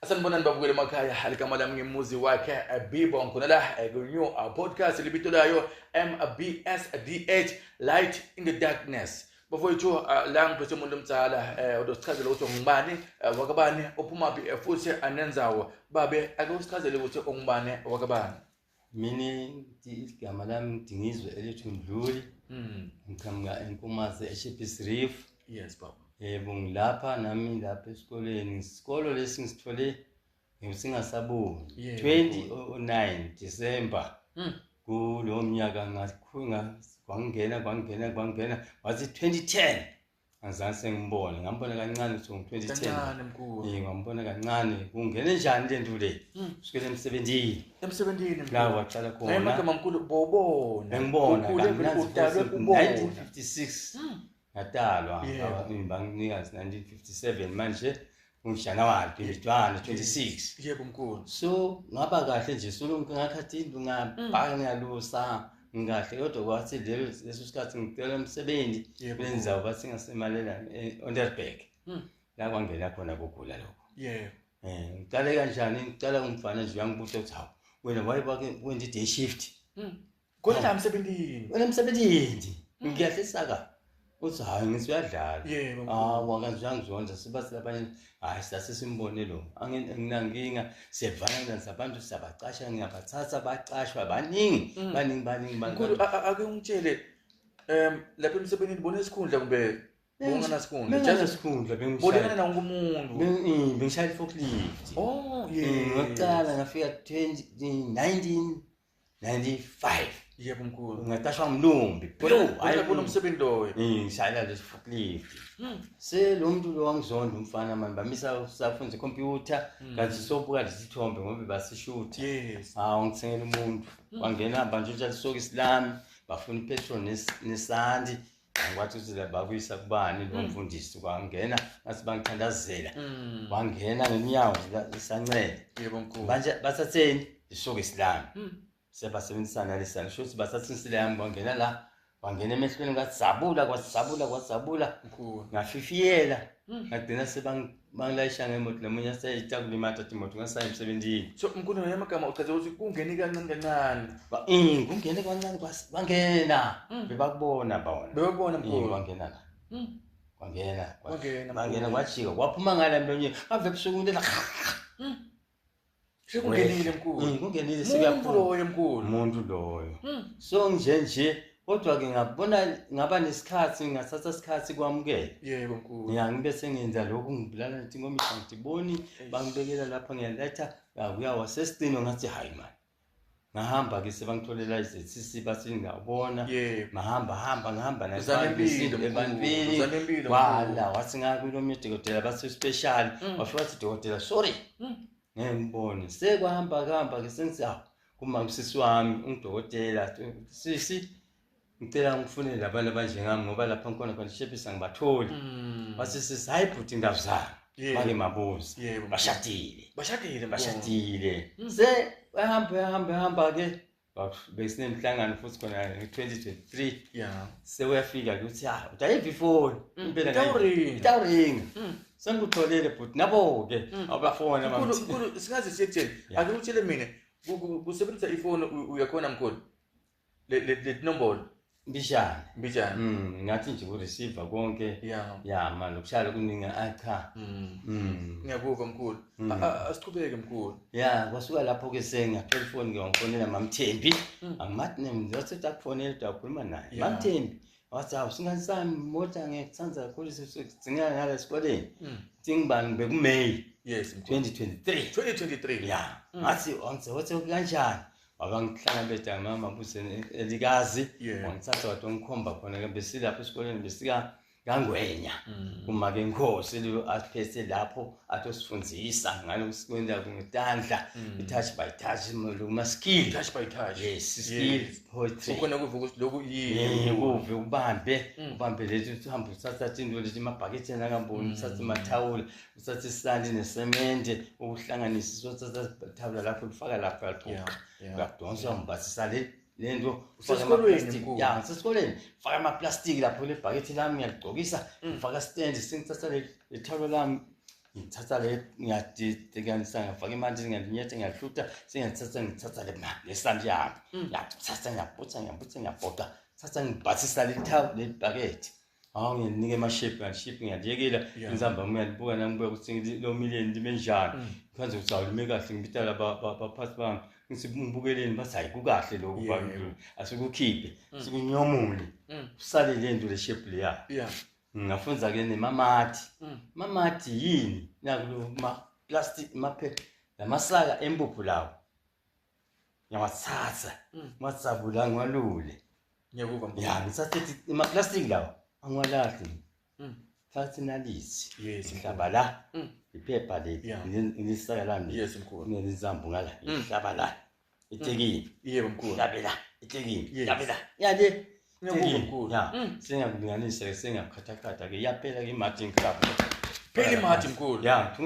Sanibonani babukeli emakhaya, ligama lami ngemuzi wakhe Bibo, ngikhona la ku-new podcast libito layo MBSDH, Light in the Darkness. Bafowethu, la ngiphethe umuntu omdala uzosichazela ukuthi ungubani, wakabani, uphumaphi, futhi anenzawo. Babe, ake usichazele ukuthi ungubani, wakabani. Mina igama lami Dingizwe elithi Ndluli. Ngiqhamuka eNkomazi, eSheppies Reef. Yes baba. Yebo, ngilapha nami lapha esikoleni. Isikolo lesi ngisithole ngisingasaboni. 2009 December. Kulowo mnyaka ngakhunga kwangena kwangena kwangena wathi 2010 angizange sengibone, ngambona kancane so 2010. Kancane mkhulu. Eh, ngambona kancane. Kungene njani le nto le? Kusukela emsebenzini. Emsebenzini mkhulu. La waqala khona. Amagama mkhulu bobona. Bengibona. Ukhule vele udalwe kubona. 1956 ngatalwa, banginika 1957, manje kunguJanuwari 21 26. Yebo mkhulu. So ngaba kahle nje, solo ngakhathi indlu, ngabhaka, ngiyalusa, ngikahle, kodwa kwathi lelo leso sikhathi ngicela umsebenzi kule ndzawo bathi ngasemalela e-Onderberg, la kwangena khona kugula lokho. Ngiqale kanjani? Ngiqala ngumfana nje, uyangibuza ukuthi, "Hawu wena, why bake wenza i-day shift?" Kodwa la emsebenzini. Wena emsebenzini ngiyahlisa ka uthi hayi, ngithi uyadlala. Yebo mkhulu. Hawu, akaze uyangizonda, sibathi labanye hayi, sase simbone lo, anginankinga, siyavana nabantu, siyabacasha, ngiyabathatha, bacashwa baningi, baningi baningi. Mkhulu, ake ungitshele, lapha emsebenzini bona isikhundla kumbe bonganasikhundla? Just Benginasikhundla, bolekana bengishaya nawo umuntu. Bengishaya i-forklift. Oh Ngaqala ngafika 20 1995. Yebo mkhulu. Ngaqashwa ngumlumbi. Hayi, kunomsebenzi loyo. Ngishayela lesi forklift. Se lo muntu lo wangizonda umfana mani, bamisa safunza ikhompyutha, kanti sobuka lesithombe ngoba basishutha. Hawu, ngithengela umuntu wangena bantshintsha lisokisi lami, bafuna ipetrol nesandi. Angikwathi ukuthi la bakuyisa kubani lo mfundisi, kwangena ngathi bangithandazela, wangena ngenyawo lisancele. Yebo mkhulu. Manje bathatheni isokisi lami, sebasebenzisa nalisana, sho ukuthi bathatha insila yami, kwangena la, wangena emehlweni, kwadzabula kwadzabula kwadzabula. Mkhulu. Ngafifiyela, ngagcina sebangilayisha ngemoto, nomunye aseyitakulimata imoto, ngasaya emsebenzini. So mkhulu, naye amagama uchaza ukuthi kungeni kancane kancane. Kungene kancane, kwangena, bebakubona bona. Bebakubona mkhulu. Kwangena la, kwangena. Kwangena, kwangena mkhulu. Kwajika kwaphuma ngala emlonyeni, ave ebusuku into. Sekungenile mkhulu. Kungenile. Umuntu Sekuyaphuma. loyo mkhulu. Umuntu loyo. So nje nje, kodwa-ke ngabona ngaba nesikhathi, ngathatha isikhathi kwamukela. Yebo mkhulu. Ya, ngibe sengenza lokhu, ngibulala nethi inkomishi, ngidiboni bangibekela lapha, ngiyaletha, kuyawa sesicino, ngathi hayi mani, ngahamba-ke, sebangitholela i-ZCC, bathi ngiyabona. Ngahamba hamba, ngihamba Uzame impilo, mkhulu. ebantwini. Uzame impilo, Kwala wathi ngakulo dokotela, bathi special, wafika wathi, "Dokotela, sorry." Ngeke ngibone, sekwahamba kuhamba-ke, sengithi awu, kuma usisi wami ungudokotela, "Sisi, ngicela ngifunele labantu abanjengami, ngoba lapha ngikhona khona ishephisa ngibatholi." Wathi sisi, "Hayi bhuti, ngiyazama." Make mabuza. Bashadile. Bashadile mkhulu. Bashadile. Se uyahamba uyahamba uyahamba-ke, besinemhlangano futhi khona nge-2023. Sewuyafika-ke uthi, "Ah, udayiva ifoni impela." Itawuringa. Itawuringa. "Sengikutholele bhuti, nabo-ke abafona." Mkhulu, mkhulu, singaze siye kutheni? Ake utshele mina, kusebenzisa ifoni uyakhona mkhulu? Le nombolo. Mbishana. Mbijana. Ngathi nje kureceive konke. Ya mani, ukushayela kuningi, ah cha. Ngiyakuva mkhulu. Asichubeke mkhulu. Ya, kwasuka lapho-ke sengathola ifoni-ke, wangifonela Mamthembi. Angimathi ngizothi akufonele, kodwa wakhuluma naye. Mamthembi wathi, "Hawu singani sami, mota ngiyakuthanza kakhulu, sidingana ngala esikoleni." Ngibani, bekuMay. Yes mkhulu. 2023. 2023. Ya, ngathi wangithi, wathi kanjani, wabangihlangabeza mama buse elikazi. Wangithatha wathi wangikhomba khona-ke, besilapho esikoleni, besika kaNgwenya, kuma-ke inkosi lo asiphethe lapho, athi osifundzisa ngalokusikwenza ngetandla, i-touch by touch, kuma-skill. Touch by touch. Yes, skill, poetry. Ukhona kuva ukuthi lokhu yini. Kuve ubambe ubambe leti, uhambe uthatha into leti emabhaketheni akamboni, uthathe amathawula, uthathe isandi nesemende, ukuhlanganise, sothatha ithawula lapho, ulifaka lapha, lapho. Uyadonsa, uyambathisa le lento. Usesikolweni, mkhulu. Ya, ngisesikoleni, faka amaplastiki lapho, le bhakethi lami ngiyaligcokisa, ngifaka stand, sengithatha le thawula lami. Ngithatha le, ngiyadikanisa, ngiyafaka emanzini, ngiyalinyetha, ngiyahlutha, sengiyathatha, ngithatha le lesandi yami, ngiyathatha, ngiyabutha, ngiyabutha, ngiyabhoqa, thatha, ngibhathisa leli bhakede. Hawu, ngiyanika emashepu, ngiyalishepu, ngiyaliyekela. Inzamba ngiyalibuka nangibuka ukuthi lomileni lime njani. Ngikhanze ukuthi awulime kahle, ngibita baphathi bami, ngithi ngibukeleni, bathi hayi, kukahle lokhu, asikukhiphe, sikunyomule, usale le nto, le shape leya. Ngafunza-ke nemamati. Mamati yini? Nakulo ma-plastic, lamasaka empuphu lawo, ngiyawathatha, ngiwatsabula, ngiwalule. Ngiyakuva, mkhulu. Ya, ngithathe ama-plastic lawo, angiwalahli. Thatha inalithi, ngihlaba la, iphepha leli, ngilisaka lami, Yes, mkhulu. nginelizambu ngala, ngihlaba la etekini. Yebo, mkhulu. Ngihlabe la etekini, ngihlabe la yale. Ngiyakuva, Etekini. mkhulu. Ya, sengiyakulinganisa-ke, sengiyakukhathakhatha-ke, iyaphela-ke imadi, ngihlaba. Phela imadi, mkhulu. Ya.